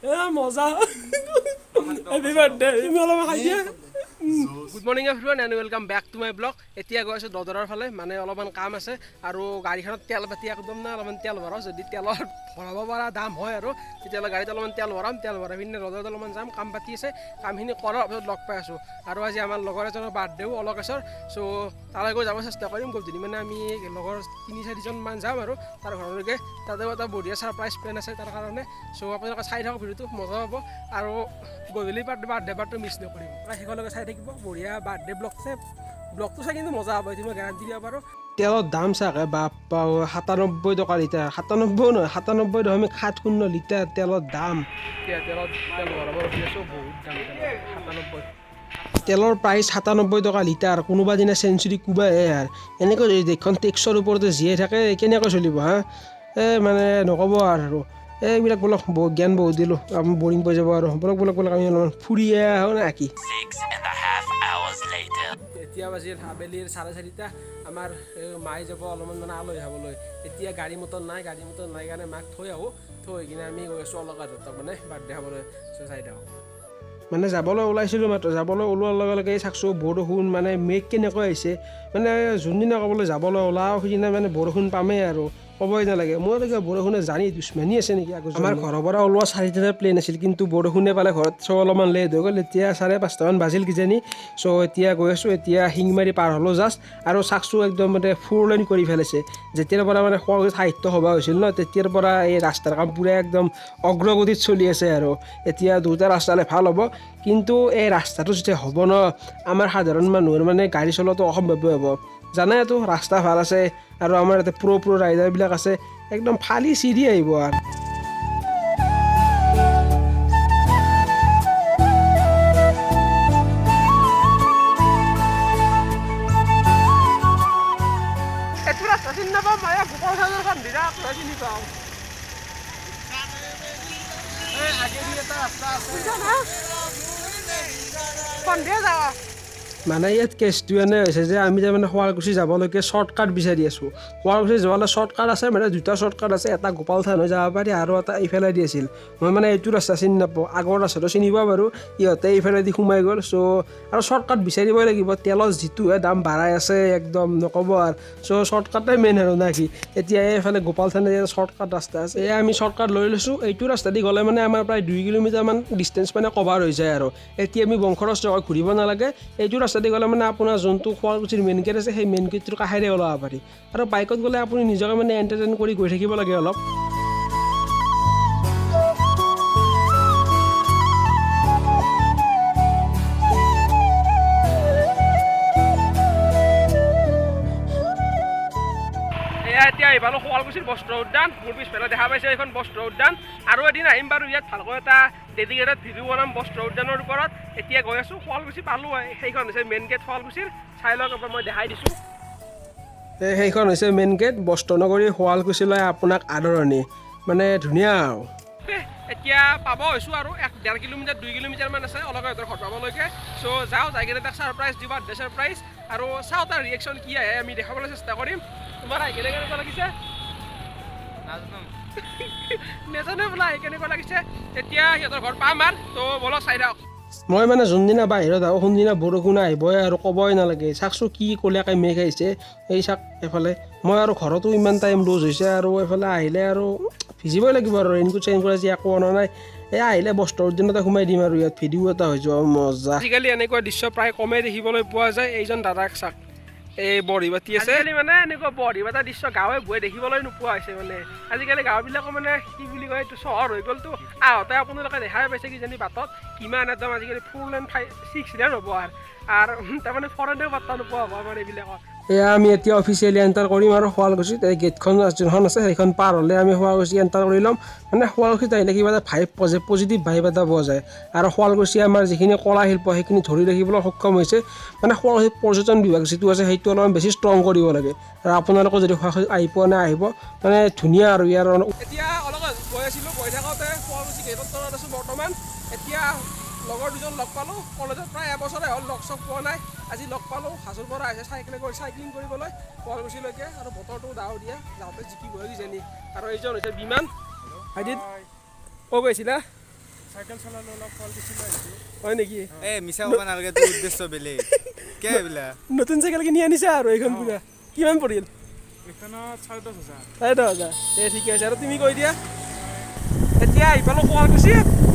এ মজা, happy birthday. তুমি অলপমান খাই দিয়া। Good morning everyone and welcome back to my vlog. এতিয়া গৈ আছোঁ দদৰাৰ ফালে, মানে অলপমান কাম আছে আৰু গাড়ীখনত তেল পাতি একদম নাই, অলপমান তেল ভৰাওঁ। যদি তেলৰ ভৰাব পৰা দাম হয় আৰু তেতিয়াহ'লে গাড়ীত অলপমান তেল ভৰাম। তেল ভৰাই পিনে ৰ'দত অলপমান যাম, কাম পাতি আছে, কামখিনি কৰাৰ পিছত লগ পাই আছোঁ। আৰু আজি আমাৰ লগৰ এজনৰ বাৰ্থডেও, অলকেশ্বৰ। চ' তালৈ গৈ যাব চেষ্টা কৰিম। গধূলি মানে আমি লগৰ তিনি চাৰিজনমান যাম আৰু তাৰ ঘৰলৈকে। তাতেও এটা বঢ়িয়া ছাৰপ্ৰাইজ প্লেন আছে তাৰ কাৰণে। চ' আপোনালোকে চাই থাকক ভিডিঅ'টো, মজা পাব। আৰু গধূলি বাৰ্থডে পাৰ্টটো মিছ নকৰিব, প্ৰায় শেষলৈকে চাই থাকিব। বঢ়িয়া বাৰ্থডে ব্লগ চাই, ব্লগটো চাই কিন্তু মজা হ'ব, এইটো মই গেৰাণ্টি দিব পাৰোঁ। তেলৰ দাম চাগে বাপ, 97 টকা লিটাৰ, 97 নহয়, 97.70 লিটাৰ তেলৰ দাম। এতিয়া তেলত তেল ভৰাব ৰখি আছোঁ, বহুত দাম তেলৰ, 97। তেলৰ প্ৰাইচ 97 টকা লিটাৰ। কোনোবা দিনা চেঞ্চুৰী কোবাইহে আৰু এনেকৈ যদি দেশখন টেক্সৰ ওপৰতে জীয়াই থাকে কেনেকৈ চলিব? হা, এই মানে নক'ব আৰু এইবিলাক। বলক, বহুত জ্ঞান বহুত দিলোঁ, আমি বৰিং পাই যাব আৰু। বলক বলক বলক, আমি অলপমান ফুৰিয়ে আহোঁ না কি? 6.5 hours later. এতিয়া বাজিল আবেলিৰ 4:30। আমাৰ মায়ে যাব অলপমান মানে আলহী খাবলৈ। এতিয়া গাড়ী মটৰ নাই, গাড়ী মটৰ নাই কাৰণে মাক থৈ আহোঁ। থৈ কিনে আমি গৈ আছোঁ অলকাহঁতৰ মানে বাৰ্থডে খাবলৈ। চ' চাই থাকক। মানে যাবলৈ ওলাইছিলোঁ মাত্ৰ, যাবলৈ ওলোৱাৰ লগে লগে চাকছোঁ বৰষুণ, মানে মেঘ কেনেকৈ আহিছে। মানে যোনদিনা ক'বলৈ যাবলৈ ওলাওঁ সেইদিনা মানে বৰষুণ পামেই আৰু, ক'বই নালাগে। মোৰ কিবা বৰষুণে জানি দুশ্মনী আছে নেকি? আগত আমাৰ ঘৰৰ পৰা ওলোৱা 4টাতে প্লেন আছিল, কিন্তু বৰষুণে পালে ঘৰত, চ' অলপমান লেট হৈ গ'ল। এতিয়া 5:30মান বাজিল কিজানি। চ' এতিয়া গৈ আছোঁ, এতিয়া শিংমাৰি পাৰ হ'লোঁ জাষ্ট। আৰু চাকছোঁ একদম মানে ফ'ৰ লাইন কৰি পেলাইছে। যেতিয়াৰ পৰা মানে শুৱালকুছি সাহিত্য সভা হৈছিল ন, তেতিয়াৰ পৰা এই ৰাস্তাৰ কাম পূৰা একদম অগ্ৰগতিত চলি আছে। আৰু এতিয়া দুটা ৰাস্তালৈ ভাল হ'ব, কিন্তু এই ৰাস্তাটো যেতিয়া হ'ব ন, আমাৰ সাধাৰণ মানুহৰ মানে গাড়ী চলোৱাটো অসম্ভৱ হ'ব। জানাইতো ৰাস্তা ভাল আছে আৰু আমাৰ ইয়াতে প্ৰ' প্ৰ' ৰাইডাৰবিলাক আছে, একদম ফালি চিৰি আহিব। আৰু এইটো ৰাস্তা চিনি নাপাওঁ মই, গোপাল চাউলৰ সন্ধিৰা চিনি পাওঁ। সন্ধিয়া যাওঁ। মানে ইয়াত কেছটো এনে হৈছে যে আমি তাৰমানে শুৱালকুছি যাবলৈকে শ্বৰ্টকাট বিচাৰি আছোঁ। শুৱালকুছি যোৱালৈ শ্বৰ্টকাট আছে, মানে দুটা শ্বৰ্টকাট আছে, এটা গোপাল থান হৈ যাব পাৰি আৰু এটা এইফালেদি আছিল। মই মানে এইটো ৰাস্তা চিনি নাপাওঁ, আগৰ ৰাস্তাটো চিনি পাওঁ বাৰু, ইহঁতে এইফালেদি সোমাই গ'ল। চ' আৰু শ্বৰ্টকাট বিচাৰিবই লাগিব, তেলৰ যিটোহে দাম বাঢ়াই আছে একদম নক'ব আৰু। চ' শ্বৰ্টকাটে মেইন আৰু না কি। এতিয়া এইফালে গোপাল থানে শ্বৰ্টকাট ৰাস্তা আছে, এয়া আমি শ্বৰ্টকাট লৈ লৈছোঁ। এইটো ৰাস্তা দি গ'লে মানে আমাৰ প্ৰায় 2 কিলোমিটাৰমান ডিষ্টেঞ্চ মানে কভাৰ হৈ যায়। আৰু এতিয়া আমি বংশৰস জেগা ঘূৰিব নালাগে, এইটো ৰাস্তা দি গ'লে মানে আপোনাৰ যোনটো শুৱালকুছিৰ মেইন গেট আছে, সেই মেইন গেটটোৰ কাষেৰে ওলাব পাৰি। আৰু বাইকত গ'লে আপুনি নিজকে মানে এণ্টাৰটেইন কৰি গৈ থাকিব লাগে অলপ। এয়া এতিয়া আহি পালোঁ শুৱালকুছিৰ বস্ত্ৰ উদ্যান। মোৰ পিছফালে দেখা পাইছে এইখন বস্ত্ৰ উদ্যান। আৰু এদিন আহিম বাৰু ইয়াত, ভালকৈ এটা ডেডিকেটেড ভিডিঅ' বনাম বস্ত্ৰ উদ্যানৰ ওপৰত। এতিয়া গৈ আছোঁ, শুৱালকুছি পালোঁ। সেইখন হৈছে মেইন গেট শুৱালকুছিৰ, চাই লওক এবাৰ, মই দেখাই দিছোঁ। সেইখন হৈছে মেইন গেট, বস্ত্ৰনগৰী শুৱালকুছিলৈ আপোনাক আদৰণি, মানে ধুনীয়া। আৰু এতিয়া পাব হৈছোঁ আৰু 1-1.5 কিলোমিটাৰ 2 কিলোমিটাৰমান আছে অলকাহঁতৰ ঘৰ পাবলৈকে। চ' যাওঁ, যাই কিনে তাক ছাৰপ্ৰাইজ দিওঁ, বাৰ্থডে ছাৰপ্ৰাইজ। আৰু চাওঁ তাৰ ৰিয়েকশ্যন কি আহে, আমি দেখাবলৈ চেষ্টা কৰিম। তোমাৰ আহি কেনে কেনেকুৱা লাগিছে? নাজানো বোলা আহি কেনেকুৱা লাগিছে। এতিয়া সিহঁতৰ ঘৰ পাম আৰু, ত' বলক চাই থাকক। মই মানে যোনদিনা বাহিৰত আহোঁ সোনদিনা বৰষুণ আহিবই আৰু, ক'বই নালাগে। চাকচোন কি কলীয়াকৈ মেঘ আহিছে, এই চাক এইফালে। মই আৰু ঘৰতো ইমান টাইম লুজ হৈছে আৰু এইফালে আহিলে আৰু ভিজিবই লাগিব আৰু। ৰেইনকোট চেইনকোট আজি একো অনা নাই। এই আহিলে বস্ত্ৰ উদ্যানতে সোমাই দিম আৰু ইয়াত ভিডিঅ' এটা হৈ যাব মজা। আজিকালি এনেকুৱা দৃশ্য প্ৰায় কমেই দেখিবলৈ পোৱা যায়। এইজন দাদাক চাক, এই বৰহি পাতি আছে। আজিকালি মানে এনেকুৱা বৰহি পতা দৃশ্য গাঁৱে ভূঞে দেখিবলৈ নোপোৱা হৈছে। মানে আজিকালি গাঁওবিলাকো মানে কি বুলি কয় এইটো চহৰ হৈ গ'লতো। আহোঁতে আপোনালোকে দেখাই পাইছে কিজানি বাটত কিমান একদম আজিকালি 4 লেন 5 6 লেন হ'ব আৰু, আৰু তাৰমানে ফৰেনেও পাত্তা নোপোৱা হ'ব আমাৰ এইবিলাকত। এয়া আমি এতিয়া অফিচিয়েলি এণ্টাৰ কৰিম আৰু শুৱালকুছিত। এই গেটখন যোনখন আছে সেইখন পাৰ হ'লে আমি শুৱালকুছি এণ্টাৰ কৰি ল'ম। মানে শুৱালকুছিত আহিলে কিবা এটা ভাইব পোৱা যায়, পজিটিভ ভাইব এটা পোৱা যায়। আৰু শুৱালকুছি আমাৰ যিখিনি কলা শিল্প সেইখিনি ধৰি ৰাখিবলৈ সক্ষম হৈছে। মানে শুৱালকুছিত পৰ্যটন বিভাগ যিটো আছে সেইটো অলপমান বেছি ষ্ট্ৰং কৰিব লাগে। আৰু আপোনালোকো যদি শুৱালকুছিত আহি পোৱা নাই আহিব, মানে ধুনীয়া আৰু ইয়াৰ। এতিয়া অলপ গৈ আছিলোঁ, গৈ থাকোঁতে শুৱালকুছি গেটৰ তলত আছোঁ বৰ্তমান। এতিয়া লগৰ দুজন লগ পালোঁ, কলেজত প্ৰায় এবছৰে হ'ল লগ চগ পোৱা নাই, আজি লগ পালোঁ। হাজোৰ পৰা আহিছে চাইকেল কৰি চাইক্লিং কৰিবলৈ শুৱালকুছিলৈকে। আৰু বতৰটো ডাৱৰীয়া, যাওঁতে জিকিবই কিজানি। আৰু এইজন হৈছে বিমান। ভাইটিত ক'ত গৈছিলা? চাইকেল চলালোঁ অলপ, শুৱালকুছিলৈ আহিছোঁ। হয় নেকি? এ মিছা ক'ব নালাগে, তোৰ উদ্দেশ্য বেলেগ কে এইবিলাক। নতুন চাইকেল কিনি আনিছা আৰু এইখন পুৰা কিমান পৰিল? এইখনত 10,500। 10,500। দে ঠিকে আছে। আৰু তুমি কৈ দিয়া। এতিয়া আহি পালোঁ শুৱালকুছি।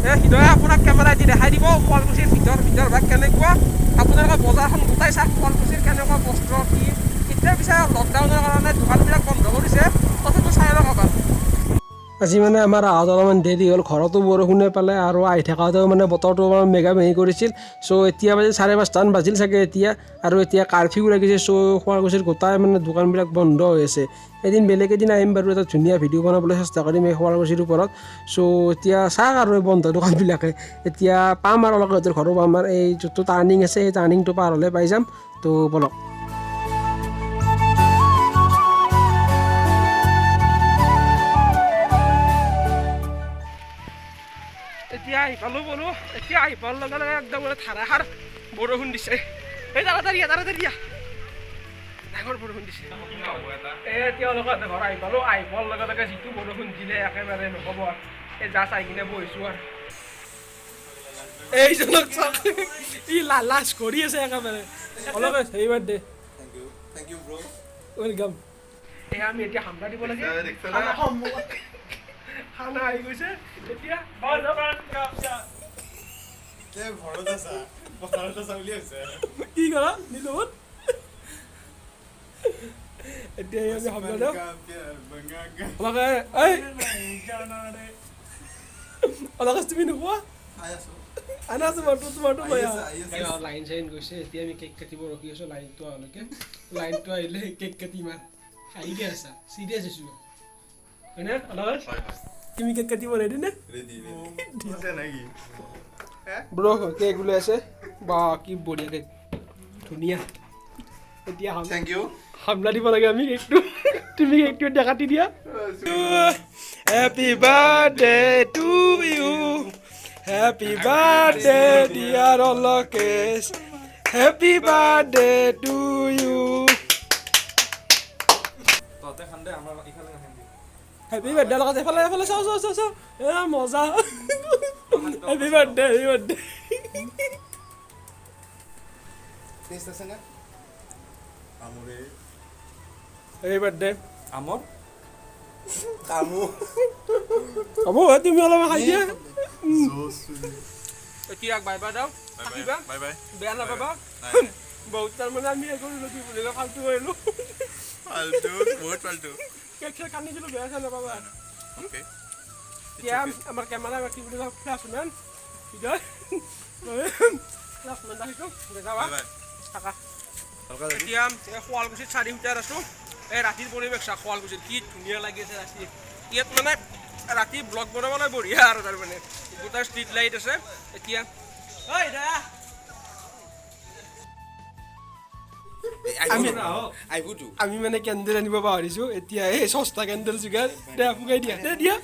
এই হৃদয়ে আপোনাক কেমেৰা দি দেখাই দিব শুৱালকুছিৰ ভিতৰ ভিতৰ ভাগ কেনেকুৱা। আপোনালোকে বজাৰখন গোটাই চাওক, শুৱালকুছিৰ কেনেকুৱা বস্ত্ৰ কি। এতিয়া পিছে লকডাউনৰ কাৰণে দোকানবিলাক বন্ধ কৰিছে, তথাপিও চাই লওক এবাৰ। আজি মানে আমাৰ অহাত অলপমান দেৰি হ'ল, ঘৰতো বৰষুণে পালে আৰু আহি থাকোঁতেও মানে বতৰটো অলপমান মেঘা মেঘি কৰিছিল। চ' এতিয়া বাজি 5:30মান বাজিল চাগে এতিয়া। আৰু এতিয়া কাৰফিউ লাগিছে, চ' শুৱালকুছিৰ গোটাই মানে দোকানবিলাক বন্ধ হৈ আছে। এদিন বেলেগ এদিন আহিম বাৰু, এটা ধুনীয়া ভিডিঅ' বনাবলৈ চেষ্টা কৰিম এই শুৱালকুছিৰ ওপৰত। চ' এতিয়া চাওক আৰু এই বন্ধ দোকানবিলাকে। এতিয়া পাম আৰু অলপ সিহঁতৰ ঘৰো পাম আৰু এই যিটো টাৰ্ণিং আছে সেই টাৰ্ণিংটো পাৰ হ'লে পাই যাম। তো ব'লক। এতিয়া আহি পালোঁ বোলো। এতিয়া আহি পোৱাৰ লগে লগে একদম মানে ধাৰাসাৰ বৰষুণ দিছে। এই তাড়াতাড়ি আহ, তাড়াতাড়ি আহ। ডাঙৰ বৰষুণ দিছে। এই এতিয়া অলপ আগতে ঘৰ আহি পালোঁ। আহি পোৱাৰ লগে লগে যিটো বৰষুণ দিলে একেবাৰে নক'ব আৰু। এই জাষ্ট আহি কিনে বহিছোঁ আৰু। এইজনক চাওক, ই লাজ কৰি আছে একেবাৰে। অলপ হেৰি birthday. Thank you bro. Welcome. এয়া আমি এতিয়া হামলা দিব লাগে। খানা আহি গৈছে এতিয়া। ঘৰত আছা, পথাৰত আছা বুলি ভাবিছে। কি কৰা নীলমত? এতিয়া এই আমি হামলা দিওঁ। অলকে এই অলকে তুমি নোখোৱা? আনা তোমাৰটো, তোমাৰটো লৈ আহা। লাইন চাইন গৈছে। এতিয়া আমি কেক কাটিব ৰখি আছোঁ লাইনটো অহালৈকে। লাইনটো আহিলে কেক কাটিম আৰু। হাঁহিকে আছা, চিৰিয়াছ হৈছোঁ, হয়নে অলকে? তুমি কেক কাটিব ৰেডি নে? ব্ৰ, কেক ওলাই আছে বা, কি বঢ়িয়া কেক, ধুনীয়া। এতিয়া Thank you. হামলা দিব লাগে আমি কেকটো। তুমি কেকটো এতিয়া কাটি দিয়া। Happy birthday to you, happy birthday dear Alokesh, happy birthday to you. তহঁতে খান্দে, আমাৰ ইফালে নাখান্দি। হেপী বাৰ্থডে লগত এফালে এফালে চাওঁ চাওঁ চাওঁ চাওঁ। এ মজা, happy birthday, happy birthday. Test আছে না আমৰে? Happy birthday. আমৰ কামো। হ'ব, তুমি অলপমান খাই দিয়া। এতিয়া বাই বাই দাও, থাকিবা। Bye bye. বেয়া নাপাবা বহুত। তাৰমানে আমি এই কৰিলোঁ, কি বুলি কয়, ফাল্টু কৰিলোঁ। ফাল্টু, বহুত ফাল্টু। কেক চেক আনিছিলোঁ, বেয়া চেয়া নাপাবা। অ'কে। এতিয়া আমাৰ কেমেৰা, কি বুলি কয়, ফ্লেছমেন হৃদয়, ফ্লেছমেন ৰাখিছোঁ। যাবা, থাকা। এতিয়া এই শুৱালকুছিত চাৰি সূতাত আছোঁ। এই ৰাতিৰ পৰিৱেশ চাওক শুৱালকুছিত, কি ধুনীয়া লাগি আছে ৰাতি। ইয়াত মানে ৰাতি ব্লগ বনাবলৈ বঢ়িয়া আৰু তাৰমানে গোটেই ষ্ট্ৰীট লাইট আছে। এতিয়া ঐ দয়া, আমি আহিবতো। আমি মানে কেণ্ডেল আনিব পাহৰিছোঁ। এতিয়া এই সস্তা কেণ্ডেল যোগাৰ। দে, ফুকাই দিয়া, দে দিয়া।